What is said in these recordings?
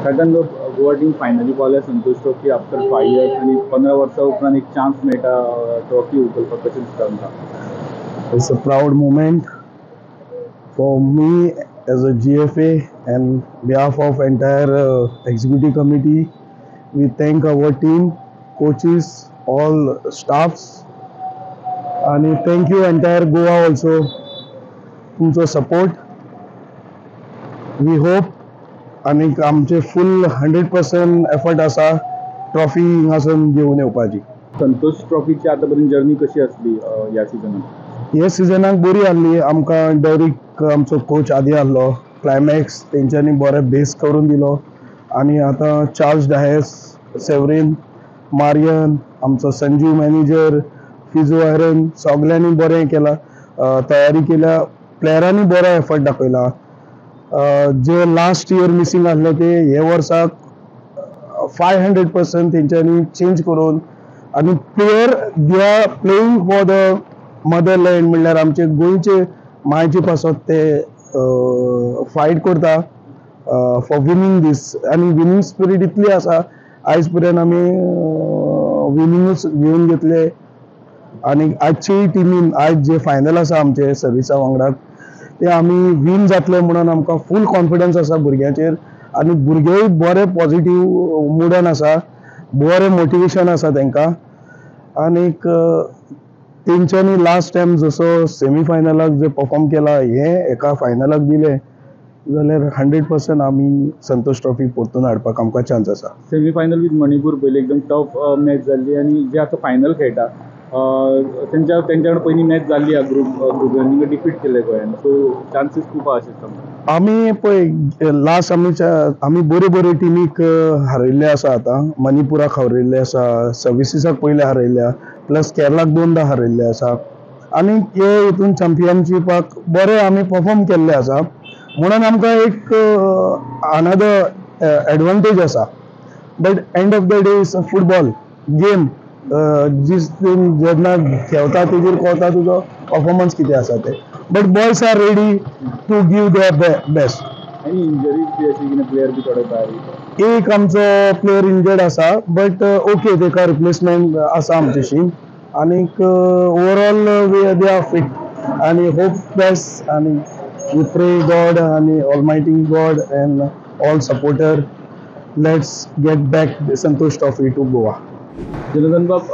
काकान, Goa team finally पावल्या Santosh trophy after 5 years आनी 15 वर्सां उपरांत एक चान्स मेळटा ट्रॉफी उखलपाक. कशें दिसता आमकां? It's a proud moment for me as a GFA and behalf of entire executive committee. We thank our team, coaches, all staffs, and thank you entire Goa also तुमचो support. We hope आनीक आमचे फूल 100% effort आसा trophy हिंगासून घेवन येवपाची. संतोष ट्रॉफीची आतापर्यंत journey कशी असली ह्या सिजनात? हे सिजनाक बरी आहली आमकां. डेरिक आमचो कोच आदी आहलो, क्लायमॅक्स तेंच्यांनी बरें बेस करून दिलो आनी आतां चार्ल्स डायस, सेवरीन, मारियन, आमचो संजीव मॅनेजर, फिजो आयरन, सगल्यांनी बरें केलां, तयारी केल्या. प्लेयरांनी बरो एफर्ट दाखयला. जे लास्ट इयर मिसींग आहले ते हे वर्साक 500% तेंच्यांनी चेंज करून आनी player, they are playing for the motherland, म्हणल्यार आमचे गोंयचे मायचे पासत ते फायट करता फॉर विनींग दीस. आनी विनींग स्पिरीट इतली आसा, आयज पर्यंत आमी विनींगूच घेवन घेतले. आनी आजची टिमीन आयज जे फायनल आसा आमचे सर्विसा वांगडा, ते आमी वीन जातले म्हणून आमकां फूल कॉन्फिडन्स आसा भुरग्यांचेर. आनी भुरगेय बरे पॉझिटीव मुडान आसा, बरें मोटिवेशन आसा तांकां. आनीक तेंच्यांनी लास्ट टायम जसो सेमी फायनलाक जे परफॉर्म केला, हे एका फायनलाक दिले जाल्यार 100% आमी संतोष ट्रॉफी परतून हाडपाक आमकां चान्स आसा. सेमी फायनल विथ मणिपूर पयली एकदम टफ मॅच जाल्ली आनी जे आतां फायनल खेळटा, तेंच्या तेंच्या कडेन पयलीं मॅच जाल्ली आहा ग्रूप ग्रुप डिफीट केल्ले गोंयान, सो चान्सीस खूब आहा अशें दिसता. आमी पळय, लास्ट आमी आमी बऱ्यो बऱ्यो टिमीक हारयल्ले आसा. आतां मणिपुराक हारयल्ले आसा, सर्विसीसाक पयले हारयल्या, प्लस केरलाक दोनदा हारयल्ले आसा. आनी हे हितून चॅम्पियनशिपाक बरे आमी परफॉर्म केल्ले आसा, म्हणून आमकां एक अनदर एडवांटेज आसा. But end of the day is a football game. जी जेन्ना खेळता तेजेर कळटा तुजो परफॉर्मन्स कितें आसा ते. But boys are ready to give their best. आनी इंजरीज बी अशी कितें, प्लेयर बी थोडे भायर? एक आमचो प्लेयर इंजर्ड आसा, बट ओके, तेका रिप्लेसमेंट आसा आमच्याशी. आनीक overall they are fit आनी होप बेस्ट आनी we pray God आनी almighty God and all supporter, let's get back Santosh Trophy to Goa. Jonathan बाब,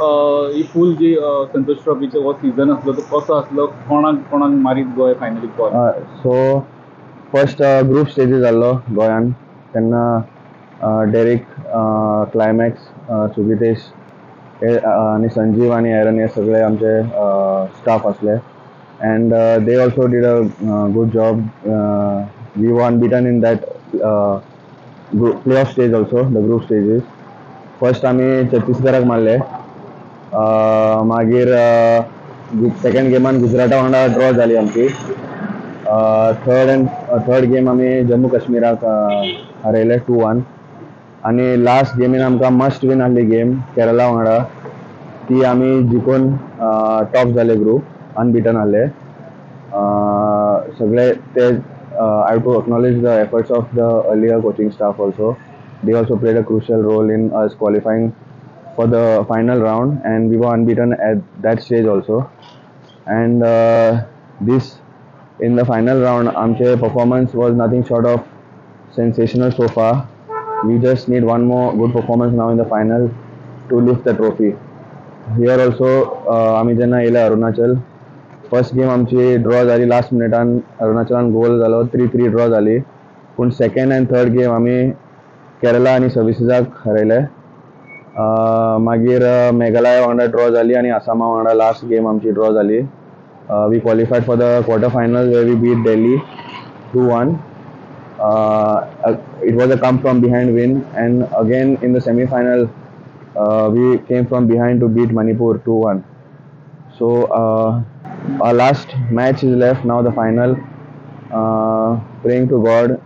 ही फूल जी संतोष ट्रॉफीचो हो सीझन आसलो तो कसो आसलो? कोणाक कोणाक मारीत गोंय फायनलीक पावलें? सो फर्स्ट ग्रूप स्टेजीस जाल्लो गोंयान, तेन्ना डेरिक, क्लायमॅक्स, सुगितेश हे आनी संजीव आनी एरन हे सगळे आमचे स्टाफ आसले and they also did a good job. We were unbeaten in that play off stage also, the group stages. First आमी छत्तीसगडाक मारले, मागीर सेकंड गेमान गुजराता वांगडा ड्रॉ जाली आमची. थर्ड एंड थर्ड गेम आमी जम्मू काश्मीराक हारयले 2-1. आनी लास्ट गेमीन आमकां मस्ट वीन आहली गेम केरला वांगडा, ती आमी जिखून टॉप जाले, ग्रूप अनबिटन आहले सगळे ते. I have to acknowledge the efforts of the earlier coaching staff also. They also played a crucial role in us qualifying for the final round, and we were unbeaten at that stage also. And this in the final round, आमचे performance was nothing short of sensational so far. We just need one more good performance now in the final to lift the trophy. Here also, आमी जेन्ना येयले Arunachal, first game आमची draw जाली. Last मिनिटान अरुणाचलान गोल जालो, 3-3 draw जाली. पूण second and third game आमी केरला आनी सर्विसीसाक हरयले. मागीर मेघालया वांगडा ड्रॉ जाली आनी आसामा वांगडा लास्ट गेम आमची ड्रॉ जाली. We qualified for the quarter final, where we beat Delhi 2-1. It was a come from behind win, and again in the semi final we came from behind to beat Manipur 2-1. So our last match is left now, the final. Praying to God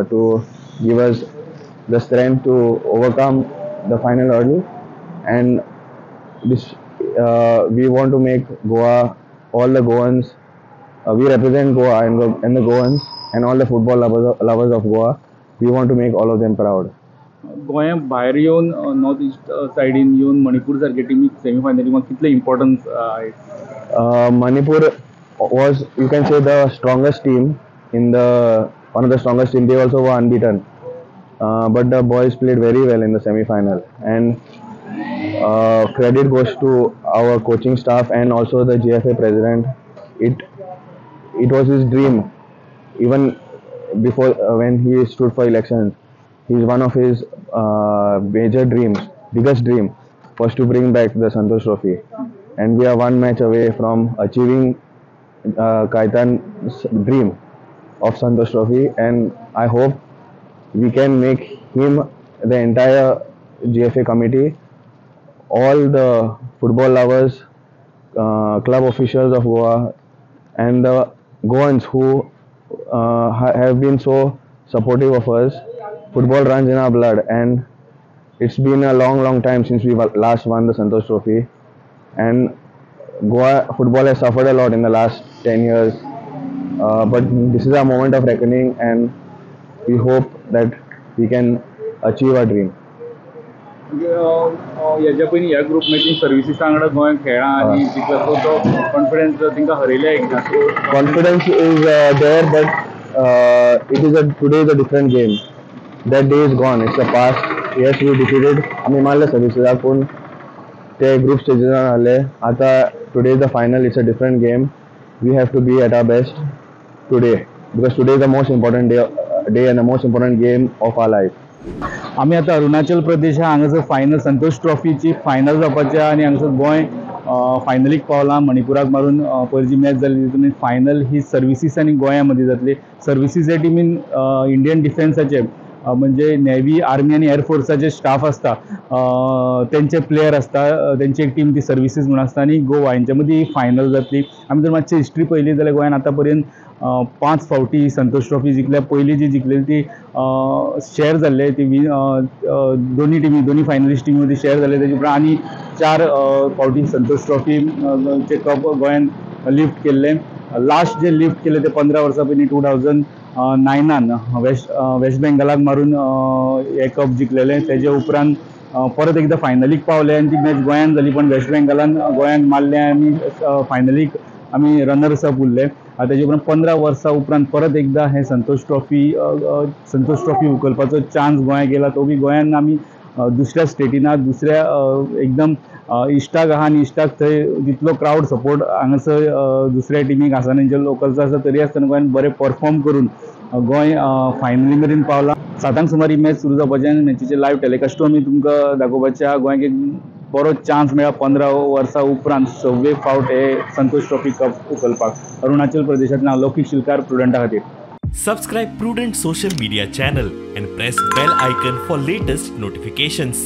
to give us the strength to overcome the final hurdle, and this we want to make Goa, all the Goans, we represent Goa and the Goans and all the football lovers of Goa. We want to make all of them proud. गोंया भायर येवन north इस्ट सायडीन येवन मणिपूर सारके टिमीक सेमीफायनली कितले importance आहे? Manipur was, you can say, the strongest team in the one of the strongest team. They also were unbeaten, but the boys played very well in the semi final, and credit goes to our coaching staff and also the GFA president. It was his dream even before when he stood for elections. He's one of his major dreams, biggest dream was to bring back the Santosh Trophy, and we are one match away from achieving Kaitan's dream of Santosh Trophy, and I hope we can make him, the entire GFA committee, all the football lovers, club officials of Goa, and the Goans who have been so supportive of us. Football runs in our blood, and it's been a long, long time since we last won the Santosh Trophy, and Goa football has suffered a lot in the last 10 years, but this is our moment of reckoning, and we hope that we can achieve our dream. हेज्या पयलीं ह्या group मॅचीन सर्विसीसा वांगडा गोंयांत खेळ्ळा आनी जिखला, so तो confidence तांकां हरयले एकदां, so Confidence is there, but it is a today is a different game. That day is gone. It's the past. Yes, we defeated. आमी मारले सर्विसीसाक, पूण ते ग्रूप स्टेजीसान आहले. आतां today is the final. It's a different game. We have to be at our best today because today is the most important day and the most important game of our life. आमी आतां अरुणाचल प्रदेश हांगासर final Santosh ट्रॉफीची final जावपाची आहा आनी हांगासर गोंय फायनलीक पावलां मणिपुराक मारून. पयर जी मॅच जाली तितून फायनल ही सर्विसीस आनी गोंया मदीं जातली. सर्विसीस हे टिमीन इंडियन डिफेन्साचे, म्हणजे नेव्ही, आर्मी आनी एअरफोर्साचे स्टाफ आसता, तेंचे प्लेयर आसता, तेंची एक टीम ती सर्विसीस म्हणून आसता आनी गोवा हेंच्या मदीं फायनल जातली. आमी जर मातशी हिस्ट्री पळयली जाल्यार गोंयान आतां पर्यंत 5 फावटी संतोष ट्रॉफी जिखल्या. पयली जी जिखलेली ती शेअर जाल्ले, ती दोनी टिमी, दोनी फायनलिस्ट टिमी मदीं शेअर जाले. तेजे उपरांत आनी 4 फावटी संतोष ट्रॉफी चे कप गोंयान लिफ्ट केल्ले. लास्ट जे लिफ्ट केले ते 15 वर्सां पयलीं 2009 वेस्ट बेंगलाक मारून हे कप जिखलेले. तेजे उपरांत परत एकदां फायनलीक पावले आनी ती मॅच गोंयान जाली, पण वेस्ट बेंगलान गोंयांक मारले आनी फायनलीक आमी रनर्स अप उरले. तेजे उपरांत 15 वर्सां उपरांत परत एकदां हे संतोष ट्रॉफी उखलपाचो चान्स गोंयाक येयला. तो बी गोंयान आमी दुसऱ्या स्टेटीना, दुसऱ्या एकदम इश्टाक आहा आनी इश्टाक थंय तितलो क्रावड सपोर्ट हांगासर दुसऱ्या टिमीक आसना, जे लोकल्स आसा, तरी आसतना गोंयान बरें परफॉर्म करून गोंय फायनली मेरेन पावलां. 7 सुमार ही मॅच सुरू जावपाची आनी मॅचीचे लायव्ह टेलिकास्टूय आमी तुमकां दाखोवपाचे आहा. गोंयाक एक बरो चान्स मेळ्ळा 15 वर्सां उपरांत 6वे फावट हे संतोष ट्रॉफी कप उखलपाक. अरुणाचल प्रदेशांतल्यान लौकीक शिलकार, प्रुडंटा खातीर. Subscribe Prudent social media channel and press bell icon for latest notifications.